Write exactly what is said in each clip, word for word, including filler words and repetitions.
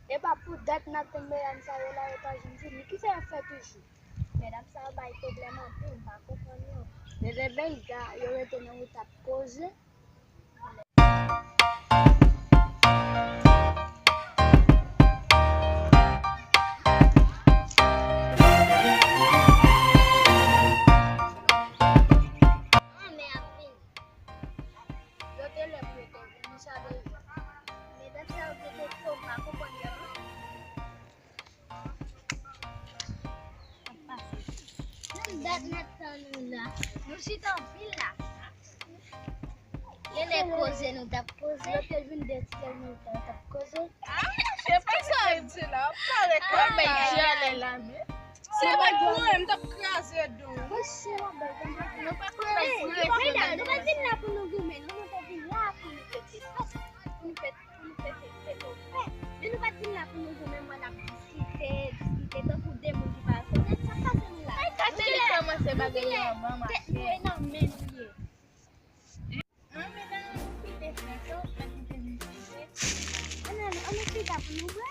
Epa pou dat n ap tann medam sa yo la, yo pa janm vini. Kisa y ap fè toujou? Medam sa yo bay pwoblèm anpil, m pa konprann yo. Depi benga yo rete nan wout ap koze. Yo te lè pou yo te vini sa de jou. Medam sa yo te te fo, m pa konprann yo non. Menm dat n ap tann ou la. Nou chita anpil la. Genlè koze nou t ap koze. Yo te vin de ti kèl nou t ap koze. Ah, se pa sa w di la. Parèt kòm bay jalè la, men. Se pa pou mwen, m t ap kraze do w. Mwen se la bay. Nou pa konn bay. Medam, nou pa vin la pou nou goumen, non, nou te vin la pou nou fè ti fòs, pou nou fè pou nou fè fè fè fè fè. Men nou pa t vin la pou nou goumen, mwen n ap diskite, diskite tankou de moun ki pa konnen sa k pase nou la. Ay, kache li kòmanse bagay yo anvan, ma chè. Tèt nou e nan men nou ye. An, medam, nou kite frè sa, ou pa kite nou kite. Ann ale, ann nou chita pou nou bwè.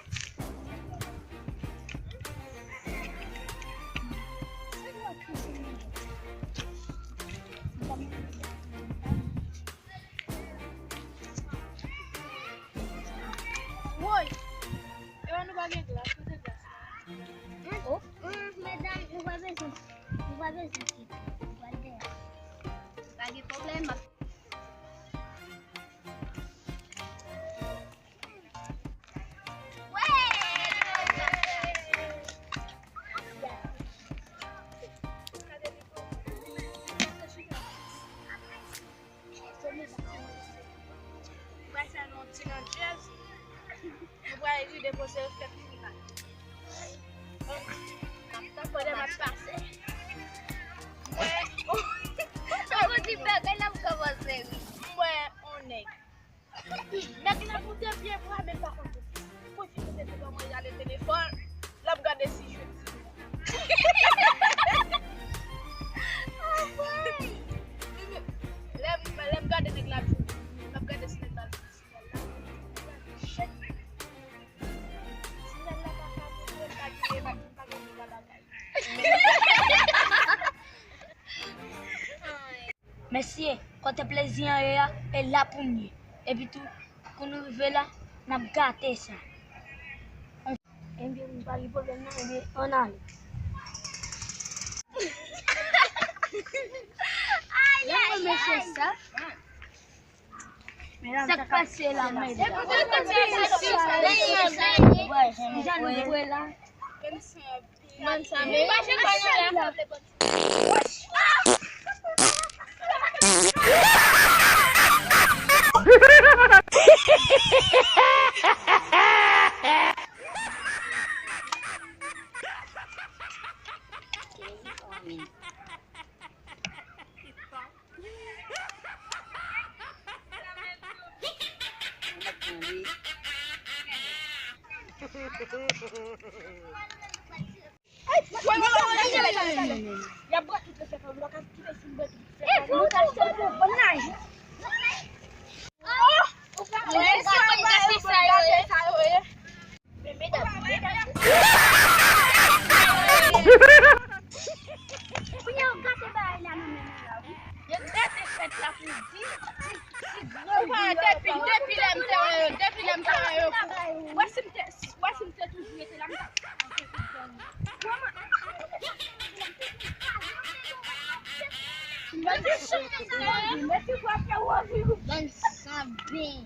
Woy! Ewa nou pa gen glas, kote glas la? Oh, oh, medam, nou pa bezwen, nou pa bezwen kite. Nou pral dèyè. Pa gen pwoblèm, m ap Mwen pral fè nou yon ti nan djèz. Mwen pral ride poze yo fèt fini la. Pandan m ap pase. Mwen. Ou di bagay la pou kòmanse, wi. Mwen, on nèg. Nèg la moute byen vre, men pa konn pwofite de devan mwen, y ale telefòn, l ap gade si jodi. Lè m, lè m gade nèg la jodi, m ap gade si nèg la jodi, si nèg la jodi. Shit. Si nèg la pa ka moute, m pa gen, m pa gen bagay. Mesye, kote plezi an ye a, e la pou n ye. Epi tou, kou nou rive la, n ap gate sa. Ebyen, m pa gen pwoblèm nan, ebyen, ann ale. Ay, ay, ay. Sa k pase la, medam? Jan nou bwè la. Mwen sa, men pa jan pa nan la. Kounye a yo gate bagay la nan men nou la, wi. Yo gate fèt la pou di. Depi, depi lè m te wè yo, depi lè m te wè yo, wè si m te, wè si m te toujou rete la, m t ap. Bann sanben.